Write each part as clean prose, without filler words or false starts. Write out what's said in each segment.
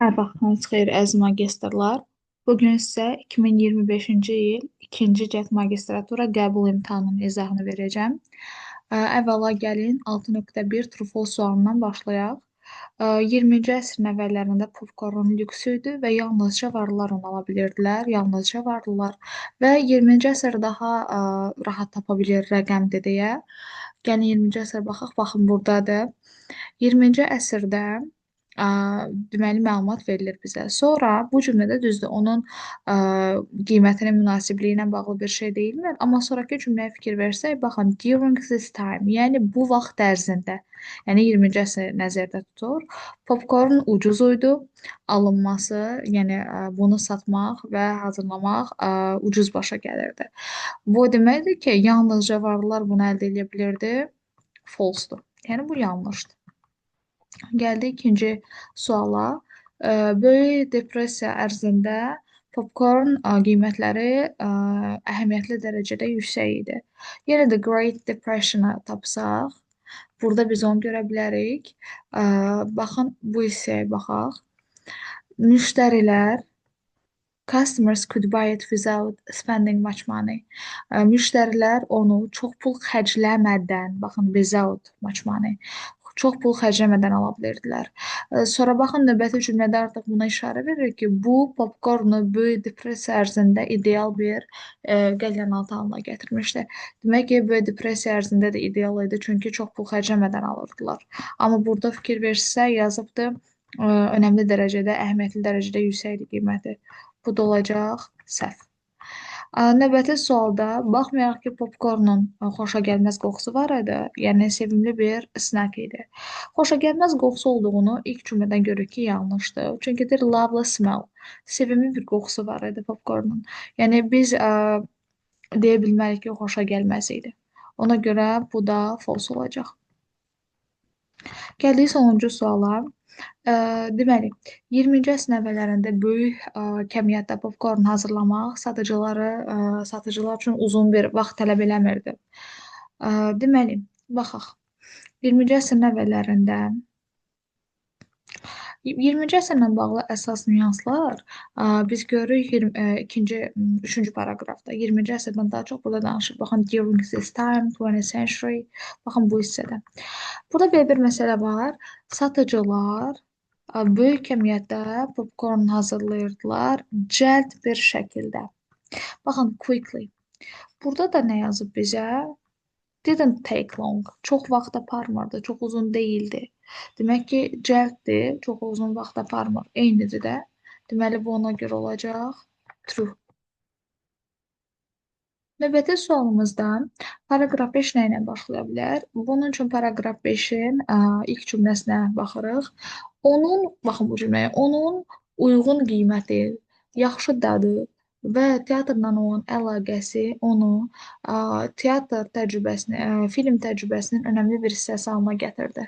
Hər vaxtınız xeyir, əziz magistrlar. Bu gün sizə 2025-ci il ikinci cəhd magistratura qəbul imtahanının izahını verəcəm. Əvvəla gəlin 6.1 true false sualından başlayaq. 20-ci əsrin əvvəllərində popkorn lüks idi və yalnızca varlılar onu ala bilirdilər, yalnızca varlılar. Və 20-ci əsr daha rahat tapa bilir rəqəmdir deyə. Gəlin 20-ci əsrə baxaq, baxın buradadır. 20-ci əsrdə deməli məlumat verilir bizə. Sonra bu cümlədə düzdür, onun qiymətinin münasibliyi ilə bağlı bir şey deyilmir. Amma sonrakı cümləyə fikir versək, baxın, during this time, yəni bu vaxt ərzində, yəni 20-ci əsr nəzərdə tutur. Popcorn ucuz idi, alınması, yəni bunu satmaq və hazırlamaq ucuz başa gəlirdi. Bu o deməkdir ki, yalnızca varlılar bunu əldə edə bilirdi. False-dur. Yəni bu yanlışdır. Gəldik ikinci suala. Böyük depressiya ərzində popcorn qiymətləri əhəmiyyətli dərəcədə yüksək idi. Yenə də Great Depression-ı tapsaq, burada biz onu görə bilərik. Baxın, bu hissəyə baxaq. Müştərilər, customers could buy it without spending much money. Müştərilər onu çox pul xərcləmədən, baxın, without much money, çox pul xərcləmədən ala bilirdilər. Sonra baxın, növbəti cümlədə artıq buna işarə verir ki, bu popkornu böyük depressiya ərzində ideal bir qəlyanaltı halına gətirmişdi. Demək ki, böyük depressiya ərzində də ideal idi, çünki çox pul xərcləmədən alırdılar. Amma burada fikir versə, yazıbdı, önəmli dərəcədə, əhəmiyyətli dərəcədə yüksəkdir qiyməti. Bu da olacaq səhv. Növbəti sualda baxmayaraq ki, popkornun xoşagəlməz qoxusu var idi, yəni sevimli bir snack idi. Xoşagəlməz qoxusu olduğunu ilk cümlədən görürük ki, yanlışdır. Çünki deyir lovely smell, sevimli bir qoxusu var idi popkornun. Yəni biz deyə bilmərik ki, xoşagəlməz idi. Ona görə bu da false olacaq. Gəldik sonuncu suala. Deməli, 20-ci əsrin əvvəllərində böyük kəmiyyətdə popkorn hazırlamaq satıcılar üçün uzun bir vaxt tələb eləmirdi. Deməli, baxaq. 20-ci əsrin əvvəllərində 20-ci əsrlə bağlı əsas nüanslar biz görürük ikinci, üçüncü paraqrafda. 20-ci əsrdən daha çox burada danışır. Baxın, during this time, 20th century. Baxın, bu hissədə. Burada belə bir məsələ var. Satıcılar böyük kəmiyyətdə popkorn hazırlayırdılar cəld bir şəkildə. Baxın, quickly. Burada da nə yazıb bizə? Didn't take long. Çox vaxt aparmırdı, çox uzun deyildi. Demək ki, cəlddir, çox uzun vaxt aparmır. Eynidir də. Deməli, bu ona görə olacaq true. Növbəti sualımızda paraqraf 5 nə ilə başlaya bilər? Bunun üçün paraqraf 5-in ilk cümləsinə baxırıq. Onun, baxın bu cümləyə, onun uyğun qiyməti, yaxşı dadı və teatrla olan əlaqəsi onu teatr təcrübəsini, film təcrübəsinin önəmli bir hissəsi halına gətirdi.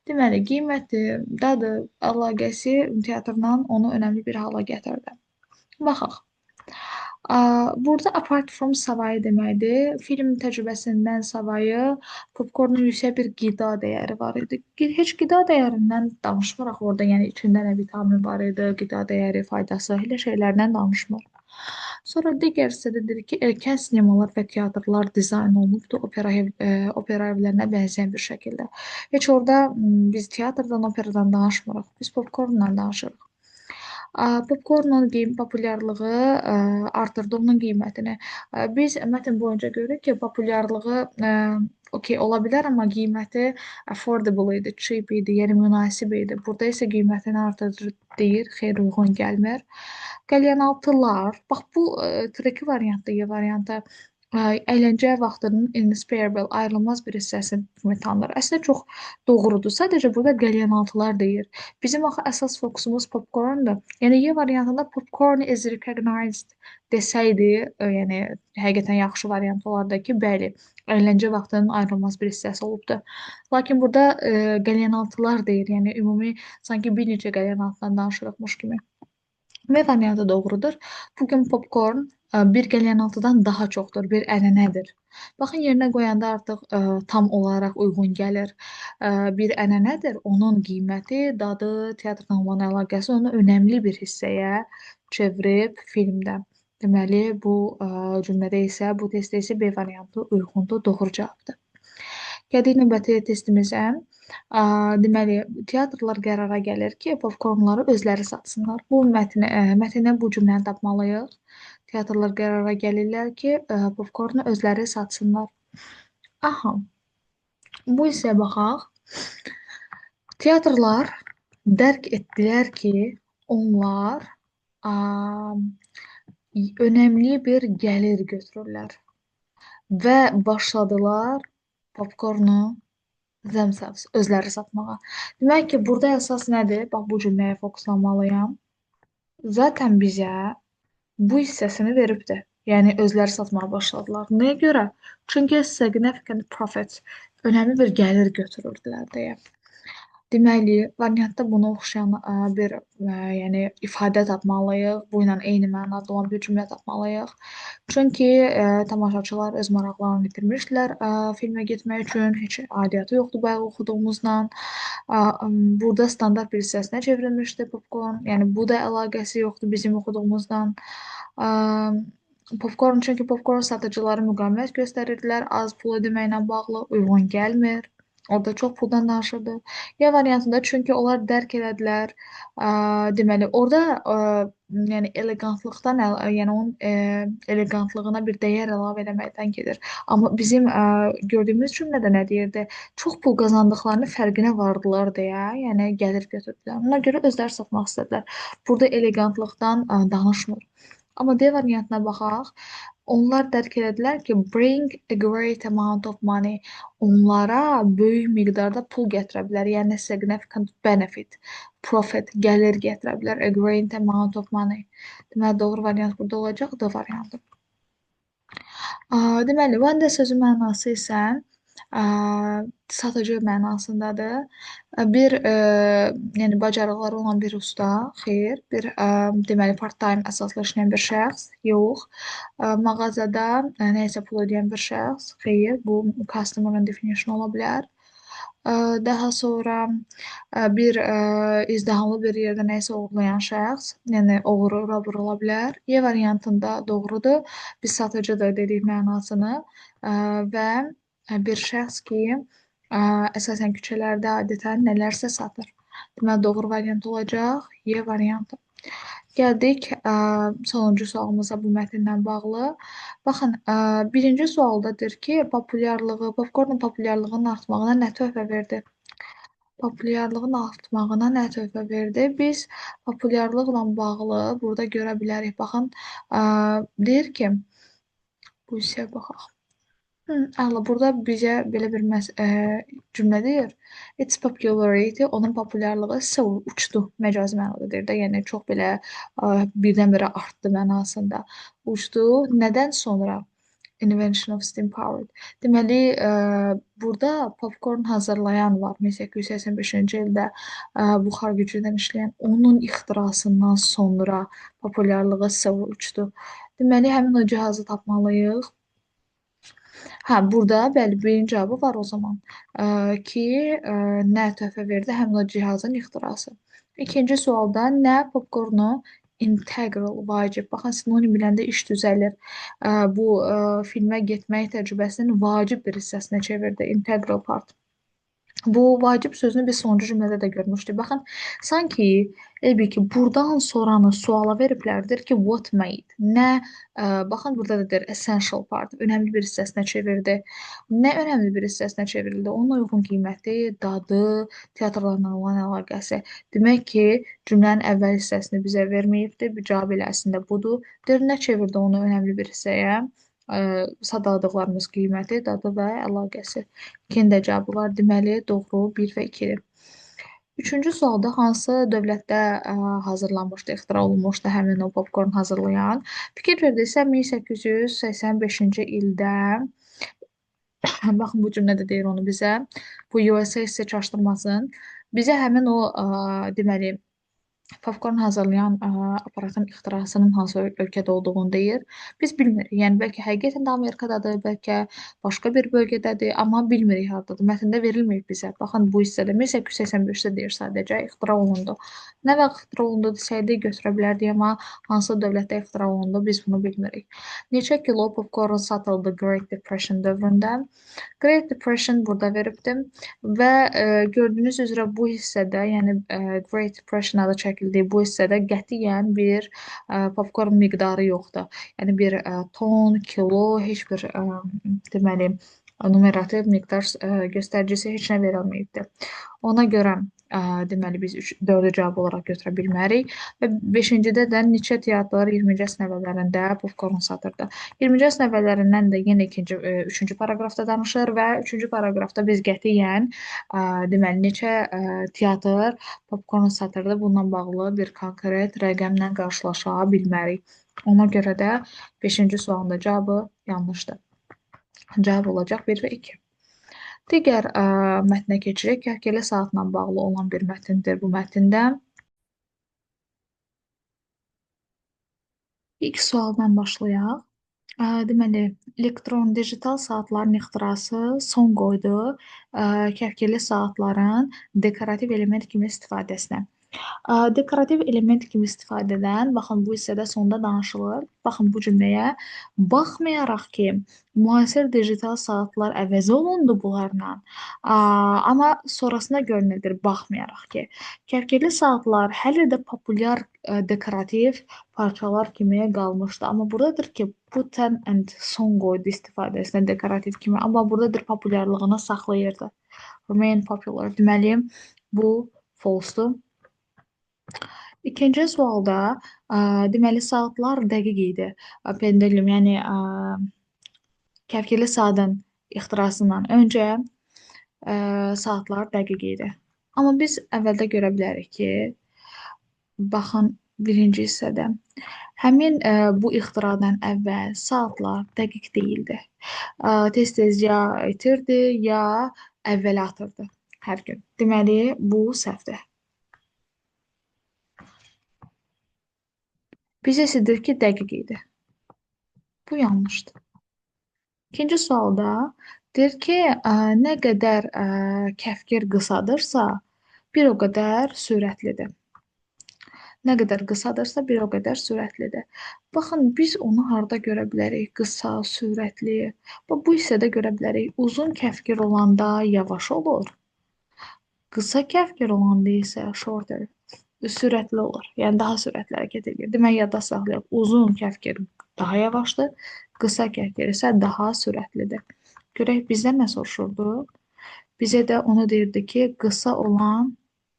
Deməli, qiyməti, dadı, əlaqəsi teatrla onu önəmli bir hala gətirdi. Baxaq. Burada apart from savayı deməkdir. Film təcrübəsindən savayı popkornun yüksək bir qida dəyəri var idi. Heç qida dəyərindən danışmırıq orada, yəni içində nə vitamin var idi, qida dəyəri, faydası, elə şeylərdən danışmır. Sonra digər hissədə deyir ki, erkən sinemalar və teatrlar dizayn olunubdur opera evlərinə bənzəyən bir şəkildə. Heç orada biz teatrdan, operadan danışmırıq, biz popkornla danışırıq. Popkornun populyarlığı artırdı onun qiymətini. Biz mətn boyunca görürük ki, populyarlığı okey ola bilər, amma qiyməti affordable idi, cheap idi, yəni münasib idi. Burada isə qiymətini artırır deyir, xeyr, uyğun gəlmir. Qəlyanaltılar, bax bu tricky variantda, Y variantı əyləncə vaxtının inseparable, ayrılmaz bir hissəsi kimi tanınır. Əslində çox doğrudur. Sadəcə burada qəlyanaltılar deyir. Bizim axı əsas fokusumuz popcorndur. Yəni Y variantında popcorn is recognized desəydi, yəni həqiqətən yaxşı variant olardı ki, bəli, əyləncə vaxtının ayrılmaz bir hissəsi olubdur. Lakin burada qəlyanaltılar deyir, yəni ümumi sanki bir neçə qəlyanaltıdan danışırıqmış kimi. B variantı doğrudur. Bugün popcorn 1,6-dan daha çoxdur, bir ənənədir. Baxın, yerinə qoyanda artıq tam olaraq uyğun gəlir. Bir ənənədir, onun qiyməti, dadı, teatrla olan əlaqəsi onu önəmli bir hissəyə çevirib filmdə. Deməli, bu cümlədə isə, bu testdə isə B variantı uyğundur, doğru cavabdır. Gəldik növbəti testimizə. Deməli, teatrlar qərara gəlir ki, popkornları özləri satsınlar. Bu mətndən bu cümləni tapmalıyıq. Teatrlar qərara gəlirlər ki, popkornu özləri satsınlar. Aha, bu hissəyə baxaq. Teatrlar dərk etdilər ki, onlar önəmli bir gəlir götürürlər və başladılar popkornu themselves, özləri satmağa. Demək ki, burada əsas nədir? Bax, bu cümləyə fokuslanmalıyam. Zaten bizə bu hissəsini veribdir. Yəni, özləri satmağa başladılar. Nəyə görə? Çünki significant profit, önəmli bir gəlir götürürdülər deyə. Deməli, variantda buna oxşayan bir yəni ifadə tapmalıyıq. Bu ilə eyni mənada olan bir cümlə tapmalıyıq. Çünki tamaşaçılar öz maraqlarını itirmişdilər filmə getmək üçün. Heç aidiyyatı yoxdur bayaq oxuduğumuzla. Burada standart bir hissəsinə çevrilmişdi popkorn. Yəni bu da əlaqəsi yoxdur bizim oxuduğumuzla. Popkorn, çünki popkorn satıcıları müqavimət göstərirdilər. Az pul ödəməklə bağlı uyğun gəlmir. Orada çox puldan danışırdı. Y variantında çünki onlar dərk elədilər. Deməli, orada yəni eleqantlıqdan, yəni onun eleqantlığına bir dəyər əlavə eləməkdən gedir. Amma bizim gördüyümüz cümlədə nə deyirdi? Çox pul qazandıqlarını fərqinə vardılar deyə, yəni gəlir götürdülər. Ona görə özləri satmaq istədilər. Burada eleqantlıqdan danışmır. Amma D variantına baxaq. Onlar dərk elədilər ki, bring a great amount of money. Onlara böyük miqdarda pul gətirə bilər. Yəni significant benefit, profit, gəlir gətirə bilər. A great amount of money. Deməli, doğru variant burada olacaq, D variantı. Deməli, vendor sözü mənası isə satıcı mənasındadır. Bir, yəni bacarıqları olan bir usta, xeyr, bir deməli part-time əsaslı işləyən bir şəxs, yox. Mağazada nəyisə pul ödəyən bir şəxs, xeyr, bu customer definition ola bilər. Daha sonra bir izdihamlı bir yerdə nəyisə oğurlayan şəxs, yəni oğru, robber ola bilər. Y variantında doğrudur. Biz satıcıdır dedik mənasını və bir şəxs ki, əsasən küçələrdə adətən nələrsə satır. Deməli, doğru variant olacaq Y variantı. Gəldik sonuncu sualımıza bu mətnlə bağlı. Baxın, birinci sualda deyir ki, popkornun populyarlığının artmağına nə töhfə verdi? Populyarlığın artmağına nə töhfə verdi? Biz populyarlıqla bağlı burada görə bilərik. Baxın, deyir ki, bu hissəyə baxaq. Əla, burada bizə belə bir cümlə deyir. Its popularity, onun populyarlığı so uçdu, məcazi mənada deyir də, yəni çox belə birdən-birə artdı mənasında. Uçdu. Nədən sonra? Invention of steam powered. Deməli, burada popcorn hazırlayan var 1885-ci ildə buxar gücü ilə işləyən. Onun ixtirasından sonra populyarlığı so uçdu. Deməli, həmin o cihazı tapmalıyıq. Hə, burada bəli, birinci cavabı var o zaman. Ki, nə töhfə verdi həmin o cihazın ixtirası. İkinci sualda nə popkornu integral, vacib. Baxın, sinonim biləndə iş düzəlir. Bu filmə getmək təcrübəsinin vacib bir hissəsinə çevirdi. Integral part. Bu vacib sözünü biz sonuncu cümlədə də görmüşdük. Baxın, sanki elə bil ki, buradan sonranı suala veriblərdir ki, what made? Nə, baxın, burada da deyir essential part, önəmli bir hissəsinə çevirdi. Nə önəmli bir hissəsinə çevrildi? Onun uyğun qiyməti, dadı, teatrlarla olan əlaqəsi. Demək ki, cümlənin əvvəl hissəsini bizə verməyibdir. Bir cavab elə əslində budur. Deyir, nə çevirdi onu önəmli bir hissəyə? Sadaladıqlarımız qiyməti, dadı və əlaqəsi. İkinin də cavabı var. Deməli, doğru 1 və 2-dir. Üçüncü sualda hansı dövlətdə hazırlanmışdı, ixtira olunmuşdu həmin o popkorn hazırlayan? Fikir verdiksə, 1885-ci ildə, baxın bu cümlədə deyir onu bizə, bu USA sizə çaşdırmasın. Bizə həmin o, deməli, Popkorn hazırlayan aparatın ixtirasının hansı ölkədə olduğunu deyir. Biz bilmirik. Yəni bəlkə həqiqətən də Amerikadadır, bəlkə başqa bir bölgədədir, amma bilmirik hardadır. Mətndə verilməyib bizə. Baxın bu hissədə 1885-də deyir sadəcə ixtira olundu. Nə vaxt ixtira olundu desəydi götürə bilərdik, amma hansı dövlətdə ixtira olundu biz bunu bilmirik. Neçə kilo popkorn satıldı Great Depression dövründə? Great Depression burada veribdim və gördüyünüz üzrə bu hissədə, yəni Great Depression adı çəkildiyi bu hissədə qətiyyən bir popkorn miqdarı yoxdur. Yəni bir ton, kilo, heç bir deməli numerativ miqdar göstəricisi heç nə verilməyibdir. Ona görə deməli biz 4-ü cavab olaraq götürə bilmərik. Və 5-cidə də neçə teatr 20-ci əsrin əvvəllərində popkorn satırdı. 20-ci əsrin əvvəllərindən də yenə 3-cü paraqrafda danışır və 3-cü paraqrafda biz qətiyyən deməli neçə teatr popkorn satırdı bununla bağlı bir konkret rəqəmlə qarşılaşa bilmərik. Ona görə də 5-ci sualın da cavabı yanlışdır. Cavab olacaq 1 və 2. Digər mətnə keçirik. Kəvkəli saatla bağlı olan bir mətndir bu mətndə. İlk sualdan başlayaq. Deməli, elektron digital saatların ixtirası son qoydu kəvkəli saatların dekorativ element kimi istifadəsinə. Dekorativ element kimi istifadədən, baxın bu hissədə sonda danışılır. Baxın bu cümləyə. Baxmayaraq ki, müasir digital saatlar əvəz olundu bunlarla. Amma sonrasında görünür, baxmayaraq ki, kəvkəli saatlar hələ də populyar dekorativ parçalar kimi qalmışdı. Amma buradadır ki, put an end son qoydu istifadəsinə dekorativ kimi. Amma buradadır populyarlığını saxlayırdı. Remain popular. Deməli, bu false-dur. İkinci sualda deməli saatlar dəqiq idi. Pendulum, yəni kəvkəli saatın ixtirasından öncə saatlar dəqiq idi. Amma biz əvvəldə görə bilərik ki, baxın birinci hissədə həmin bu ixtiradan əvvəl saatlar dəqiq deyildi. Tez-tez ya itirdi, ya əvvələ atırdı hər gün. Deməli, bu səhvdir. Bizə isə deyir ki, dəqiq idi. Bu yanlışdır. İkinci sualda deyir ki, nə qədər kəvkir qısadırsa, bir o qədər sürətlidir. Nə qədər qısadırsa, bir o qədər sürətlidir. Baxın, biz onu harda görə bilərik? Qısa, sürətli. Bax, bu hissədə görə bilərik. Uzun kəvkir olanda yavaş olur. Qısa kəvkir olanda isə shorter, sürətli olur. Yəni, daha sürətli hərəkət edir. Demək, yadda saxlayaq. Uzun kəvkir daha yavaşdır, qısa kəvkir isə daha sürətlidir. Görək, bizdən nə soruşurdu? Bizə də onu deyirdi ki, qısa olan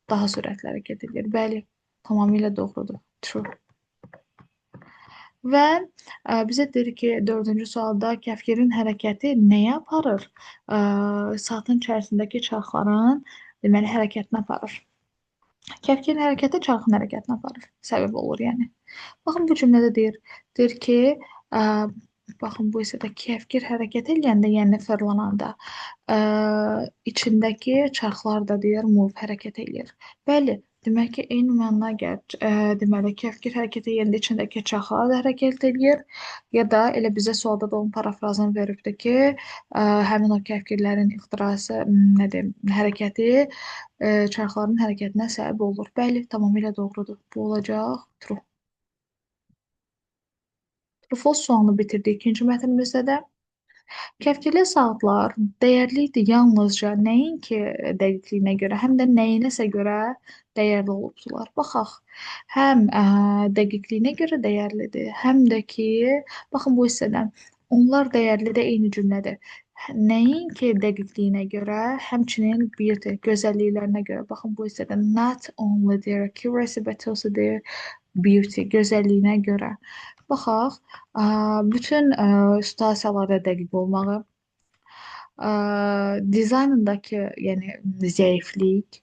daha sürətli hərəkət edir. Bəli, tamamilə doğrudur. True. Və bizə deyir ki, dördüncü sualda kəvkirin hərəkəti nəyə aparır? Saatın içərisindəki çarxların deməli, hərəkətinə aparır. Kəvkirin hərəkəti çarxın hərəkətinə aparır. Səbəb olur, yəni. Baxın, bu cümlədə deyir ki, baxın, bu hissədə kəvkir hərəkət eləyəndə, yəni fırlananda, içindəki çarxlar da deyir, move, hərəkət eləyir. Bəli, demək ki, eyni məna gəlir. Deməli, kəvkir hərəkət eləyəndə içindəki çarxlar da hərəkət eləyir. Ya da elə bizə sualda da onun parafrazını veribdir ki, həmin o kəvkirlərin ixtirası, nə deyim, hərəkəti çarxların hərəkətinə səbəb olur. Bəli, tamamilə doğrudur. Bu olacaq true. True false sualını bitirdik ikinci mətnimizdə də. Kəvkəli saatlar dəyərli idi yalnızca nəinki dəqiqliyinə görə, həm də nəyinəsə görə dəyərli olubdular. Baxaq, həm dəqiqliyinə görə dəyərlidir, həm də ki, baxın bu hissədə, onlar dəyərli də eyni cümlədir. Nəinki dəqiqliyinə görə, həmçinin beauty, gözəlliklərinə görə. Baxın bu hissədə not only their accuracy, but also their beauty, gözəlliyinə görə. Baxaq, bütün situasiyalarda dəqiq olmağı, dizaynındakı, yəni zəiflik,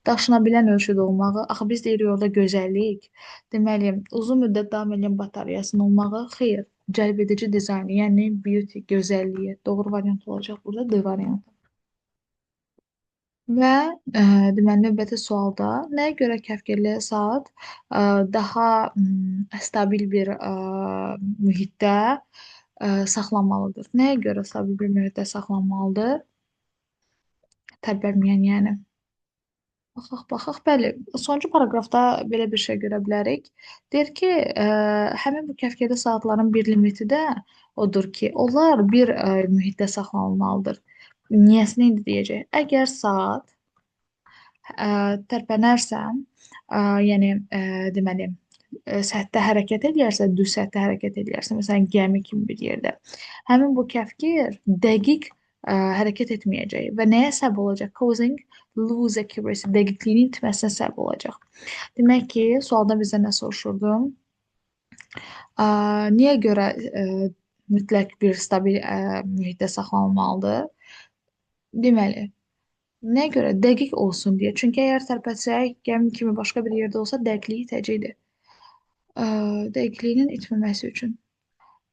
daşına bilən ölçüdə olmağı, axı biz deyirik orada gözəllik, deməli, uzun müddət davam edən batareyasının olmağı, xeyr, cəlb edici dizaynı, yəni beauty, gözəlliyi. Doğru variant olacaq burada D variantı. Və deməli, növbəti sualda nəyə görə kəvkirli saat daha stabil bir mühitdə saxlanmalıdır? Nəyə görə stabil bir mühitdə saxlanmalıdır? Tərpənməyən, yəni. Baxaq, baxaq. Bəli, sonuncu paraqrafda belə bir şey görə bilərik. Deyir ki, həmin bu kəvkirli saatların bir limiti də odur ki, onlar bir mühitdə saxlanılmalıdır. Niyəsini indi deyəcək. Əgər saat tərpənərsə, yəni deməli, səthdə hərəkət eləyərsə, düz səthdə hərəkət eləyərsə, məsələn, gəmi kimi bir yerdə, həmin bu kəvkir dəqiq hərəkət etməyəcək və nəyə səbəb olacaq? Causing lose accuracy, dəqiqliyinin itməsinə səbəb olacaq. Demək ki, sualda bizə nə soruşurdu? Niyə görə mütləq bir stabil mühitdə saxlanılmalıdır? Deməli, nəyə görə? Dəqiq olsun deyə. Çünki əgər tərpətsək, gəmi kimi başqa bir yerdə olsa, dəqiqliyi itəcəkdir. Dəqiqliyinin itməməsi üçün.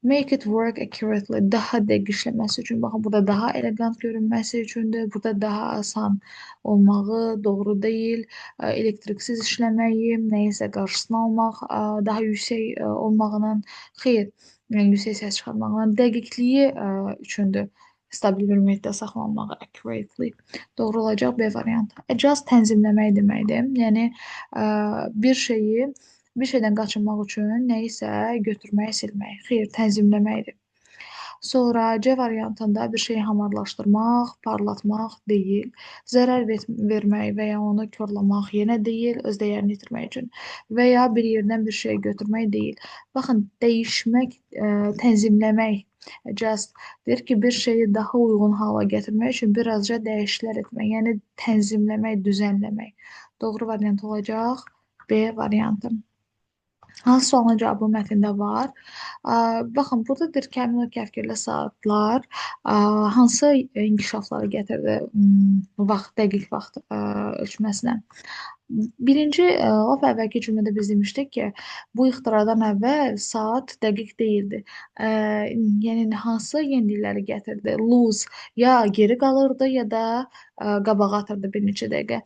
Make it work accurately, daha dəqiq işləməsi üçün. Baxın, burada daha elegant görünməsi üçündür. Burada daha asan olmağı doğru deyil. Elektriksiz işləməyi, nəyisə qarşısını almaq, daha yüksək olmağının, xeyr, yəni yüksək səs çıxarmağının dəqiqliyi üçündür. Stabil bir mühitdə saxlanmağı accurately. Doğru olacaq B variantı. Adjust tənzimləmək deməkdir. Yəni, bir şeyi, bir şeydən qaçınmaq üçün nəyisə götürmək, silmək. Xeyr, tənzimləməkdir. Sonra C variantında bir şeyi hamarlaşdırmaq, parlatmaq deyil. Zərər vermək və ya onu korlamaq yenə deyil, öz dəyərini itirmək üçün. Və ya bir yerdən bir şey götürmək deyil. Baxın, dəyişmək, tənzimləmək. Adjust deyir ki, bir şeyi daha uyğun hala gətirmək üçün birazca dəyişikliklər etmək, yəni tənzimləmək, düzənləmək. Doğru variant olacaq B variantı. Hansı sualın cavabı mətndə var? Baxın, burada deyir ki, həmin o kəvkirli saatlar hansı inkişafları gətirdi vaxt, dəqiq vaxt ölçməsinə? Birinci, lap əvvəlki cümlədə biz demişdik ki, bu ixtiradan əvvəl saat dəqiq deyildi. Yəni, hansı yenilikləri gətirdi? Lose ya geri qalırdı, ya da qabağa atırdı bir neçə dəqiqə.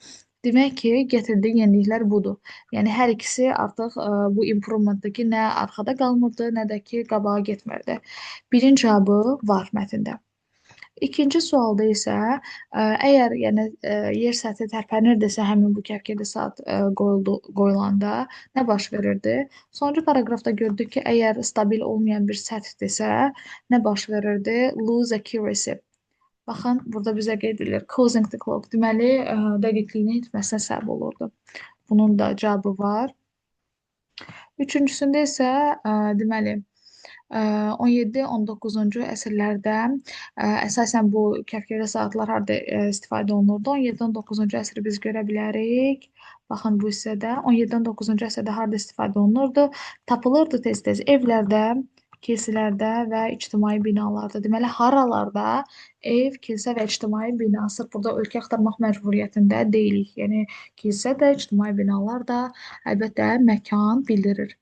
Demək ki, gətirdiyi yeniliklər budur. Yəni, hər ikisi artıq bu improvementdakı nə arxada qalmırdı, nə də ki, qabağa getmirdi. Birinci cavabı var mətndə. İkinci sualda isə, əgər yer səthi tərpənirdisə, həmin bu kəvkirli saat qoyulanda nə baş verirdi? Sonuncu paraqrafda gördük ki, əgər stabil olmayan bir səthdirsə, nə baş verirdi? Lose accuracy. Baxın, burada bizə qeyd edilir. Causing the clock. Deməli, dəqiqliyinin itməsinə səbəb olurdu. Bunun da cavabı var. Üçüncüsündə isə, deməli, 17-19-cu əsrlərdə, əsasən bu kəvkirli saatlar harada istifadə olunurdu? 17-19-cu əsri biz görə bilərik. Baxın, bu hissədə 17-19-cu əsrdə harada istifadə olunurdu? Tapılırdı tez-tez evlərdə, kilsələrdə və ictimai binalarda. Deməli, haralarda ev, kilsə və ictimai bina, sırf burada ölkə axtarmaq məcburiyyətində deyilik. Yəni, kilsə də, ictimai binalar da əlbəttə məkan bildirir.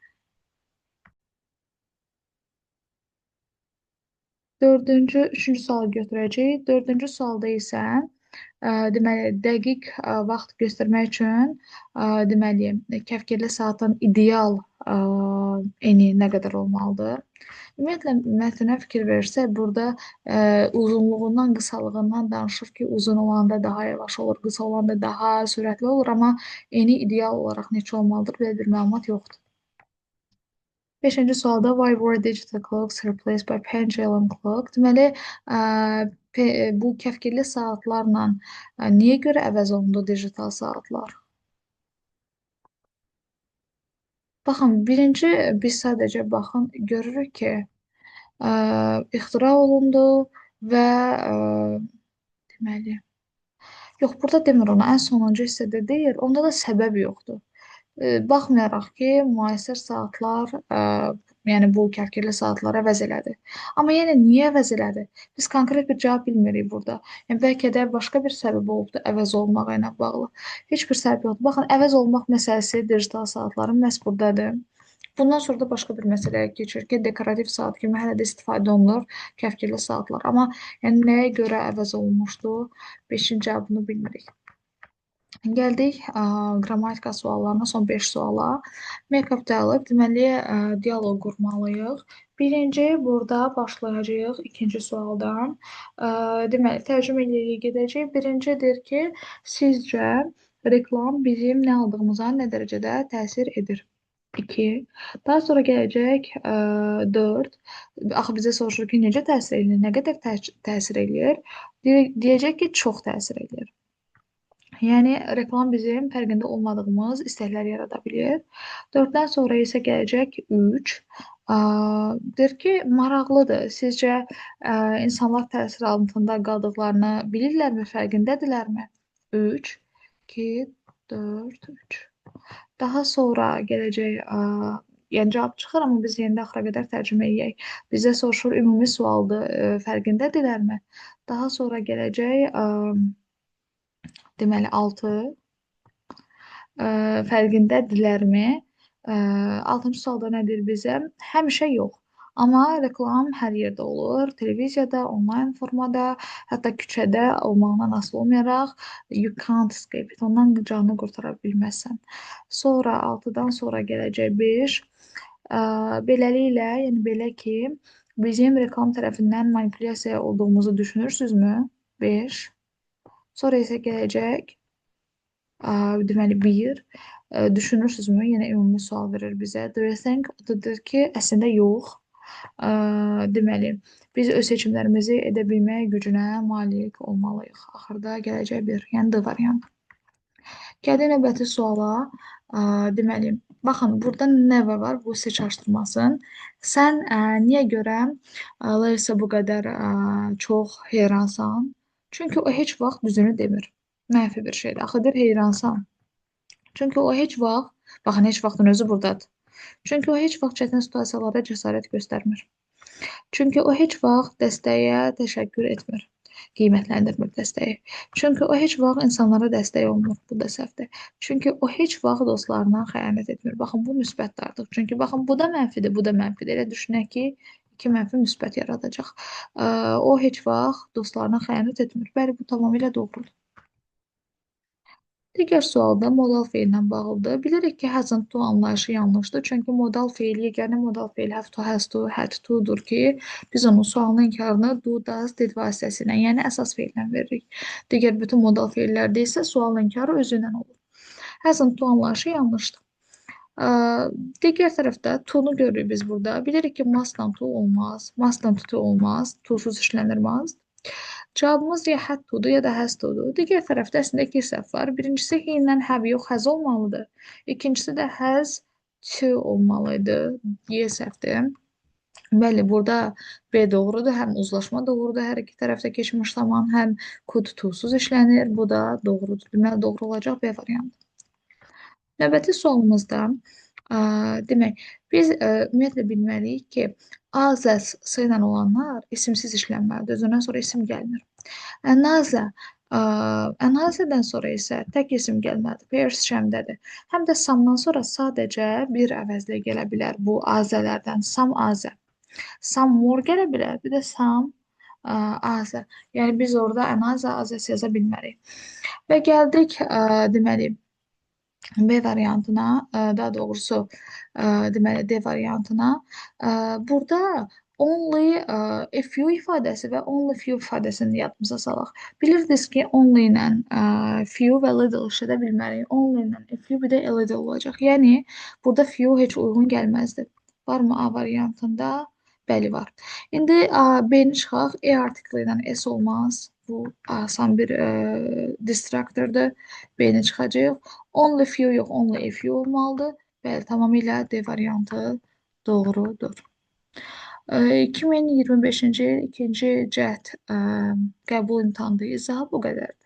Dördüncü, üçüncü sualı götürəcəyik. Dördüncü sualda isə, deməli, dəqiq vaxt göstərmək üçün, deməli, kəvkirli saatın ideal eni nə qədər olmalıdır? Ümumiyyətlə, mətnə fikir verirsək, burada uzunluğundan, qısalığından danışır ki, uzun olanda daha yavaş olur, qısa olanda daha sürətli olur, amma eni ideal olaraq neçə olmalıdır, belə bir məlumat yoxdur. Beşinci sualda, why were digital clocks replaced by pendulum clock? Deməli, bu kəvkirli saatlarla niyə görə əvəz olundu digital saatlar? Baxın, birinci biz sadəcə baxın, görürük ki, ixtira olundu və, deməli, yox, burada demir onu, ən sonuncu hissədə deyir, onda da səbəb yoxdur. Baxmayaraq ki, müasir saatlar, yəni bu kəvkirli saatları əvəz elədi. Amma yenə niyə əvəz elədi? Biz konkret bir cavab bilmirik burada. Yəni, bəlkə də başqa bir səbəb olubdur əvəz olunmağı ilə bağlı. Heç bir səbəb yoxdur. Baxın, əvəz olunmaq məsələsi digital saatların məhz buradadır. Bundan sonra da başqa bir məsələyə keçir ki, dekorativ saat kimi hələ də istifadə olunur kəvkirli saatlar. Amma nəyə görə əvəz olunmuşdu? Beşinci cavabını bilmirik. Gəldik qrammatika suallarına, son 5 suala. Make up dialog, deməli, dialoq qurmalıyıq. Birinci, burada başlayacağıq ikinci sualdan. Deməli, tərcümə eləyərək gedəcəyik. Birinci deyir ki, sizcə reklam bizim nə aldığımıza nə dərəcədə təsir edir? 2. Daha sonra gələcək 4. Axı bizə soruşur ki, necə təsir edir, nə qədər təsir eləyir? Deyəcək ki, çox təsir eləyir. Yəni, reklam bizim fərqində olmadığımız istəklər yarada bilir. 4-dən sonra isə gələcək 3. Deyir ki, maraqlıdır. Sizcə, insanlar təsir altında qaldıqlarını bilirlərmi, fərqindədirlərmi? 3, 2, 4, 3. Daha sonra gələcək, yəni cavab çıxır, amma biz yenə də axıra qədər tərcümə eləyək. Bizə soruşur, ümumi sualdır, fərqindədirlərmi? Daha sonra gələcək, deməli, 6, fərqindədirlərmi? 6-cı sualda nə deyir bizə? Həmişə yox. Amma reklam hər yerdə olur. Televiziyada, onlayn formada, hətta küçədə olmağından asılı olmayaraq you can't escape it. Ondan canını qurtara bilməzsən. Sonra 6-dan sonra gələcək 5. Beləliklə, yəni belə ki, bizim reklam tərəfindən manipulyasiya olduğumuzu düşünürsünüzmü? 5. Sonra isə gələcək, deməli 1. Düşünürsünüzmü? Yenə ümumi sual verir bizə. Do you think? O da deyir ki, əslində yox. Deməli, biz öz seçimlərimizi edə bilmək gücünə malik olmalıyıq. Axırda gələcək 1, yəni D variantı. Gəldik növbəti suala. Deməli, baxın, burada never var, bu sizi çaşdırmasın. Sən niyə görə Larisa bu qədər çox heyransan? Çünki o heç vaxt düzünü demir. Mənfi bir şeydir. Axı deyir, heyransan. Çünki o heç vaxt, baxın, heç vaxtın özü buradadır. Çünki o heç vaxt çətin situasiyalarda cəsarət göstərmir. Çünki o heç vaxt dəstəyə təşəkkür etmir. Qiymətləndirmir dəstəyi. Çünki o heç vaxt insanlara dəstək olmur. Bu da səhvdir. Çünki o heç vaxt dostlarına xəyanət etmir. Baxın, bu müsbətdir artıq. Çünki baxın, bu da mənfidir, bu da mənfidir. Elə düşünək ki, iki mənfi müsbət yaradacaq. O heç vaxt dostlarına xəyanət etmir. Bəli, bu tamamilə doğrudur. Digər sualda modal feillə bağlıdır. Bilirik ki, hasn't to anlayışı yanlışdır. Çünki modal feil, yeganə modal feil have to, has to, had to-dur ki, biz onun sualının inkarını do, does, did vasitəsilə, yəni əsas feillə veririk. Digər bütün modal feillərdə isə sualın inkarı özü ilə olur. Hasn't to anlayışı yanlışdır. Digər tərəfdə to-nu görürük biz burada. Bilirik ki, must-la to olmaz, must-la to olmaz, to-suz işlənir must. Cavabımız ya had to-dur, ya da has to-dur. Digər tərəfdə əslində iki səhv var. Birincisi he ilə have yox, has olmalıdır. İkincisi də has to olmalıydı. Y səhvdir. Bəli, burada B doğrudur. Həm uzlaşma doğrudur. Hər iki tərəfdə keçmiş zaman, həm could to-suz işlənir. Bu da doğrudur. Deməli, doğru olacaq B variantı. Növbəti sualımızda, demək, biz ümumiyyətlə bilməliyik ki, A, Z, S ilə olanlar isimsiz işlənməlidir. Özündən sonra isim gəlmir. Ənazə, ənazədən sonra isə tək isim gəlməlidir. Pairs cəmdədir. Həm də some-dan sonra sadəcə bir əvəzlə gələ bilər bu azələrdən. Some azə. Some more gələ bilər. Bir də some azə. Yəni biz orada ənazə, azəsi yaza bilmərik. Və gəldik, deməli, B variantına, daha doğrusu, deməli, D variantına. Burada only a few ifadəsi və only few ifadəsini yadımıza salaq. Bilirdiniz ki, only ilə few və little işlədə bilməliyik. Only ilə a few bir də a little olacaq. Yəni, burada few heç uyğun gəlməzdi. Varmı A variantında? Bəli, var. İndi B-ni çıxaq. E artikli ilə S olmaz. Bu asan bir distraktordur. B-ni çıxacaq. Only few yox, only a few olmalıdır. Bəli, tamamilə D variantı doğrudur. 2025-ci il ikinci cəhd qəbul imtahanında izahı bu qədərdir.